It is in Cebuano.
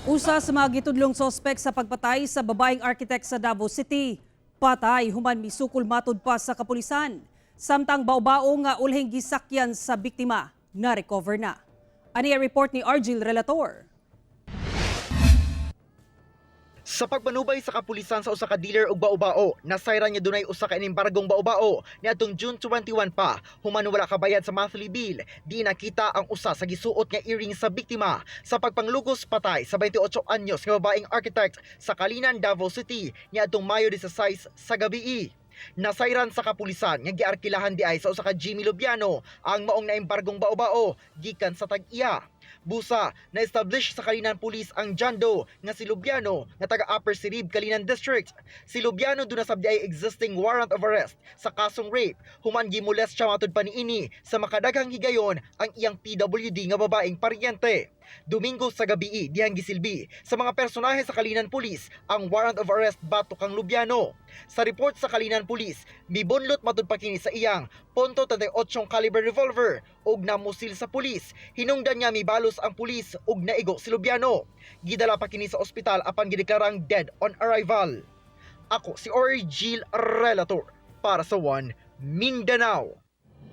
Usa sa mga gitudlong sospek sa pagpatay sa babaeng architect sa Davao City, patay human misukol matud pa sa kapulisan. Samtang bao-bao nga ulhing gisakyan sa biktima, na-recover na. Ani ang report ni Argil Relator. Sa pagpanubay sa kapulisan sa usa ka dealer og bao-bao, nasayran nga dunay usa ka inimbargong bao-bao niadtong June 21 pa, human wala kabayad sa monthly bill. Di nakita ang usa sa gisuot nga earring sa biktima sa pagpanglugos patay sa 28 anyos nga babaeng architect sa Calinan, Davao City niadtong Mayo 16 sa gabii. Nasayran sa kapulisan nga giarkilahan di ay sa usa ka Jimmy Lubiano ang maong naimbargong bao-bao gikan sa tag-iya. Busa, na-establish sa Calinan Police ang John Doe nga si Lubiano nga taga Upper Sirib, Calinan District. Si Lubiano duna sab diay existing warrant of arrest sa kasong rape human gimolest siya matud pa niini sa makadaghang higayon ang iyang PWD nga babaeng paryente. Domingo sa gabii dihang gisilbi sa mga personahe sa Calinan Police ang warrant of arrest batok kang Lubiano. Sa report sa Calinan Police, mibunlot matud pa kini sa iyang .38 caliber revolver ug namusil sa pulis. Hinungdan nga mibalos ang pulis ug naigo si Lubiano. Gidala pa kini sa ospital apan gideklarang dead on arrival. Ako si Orgil Relator para sa One Mindanao.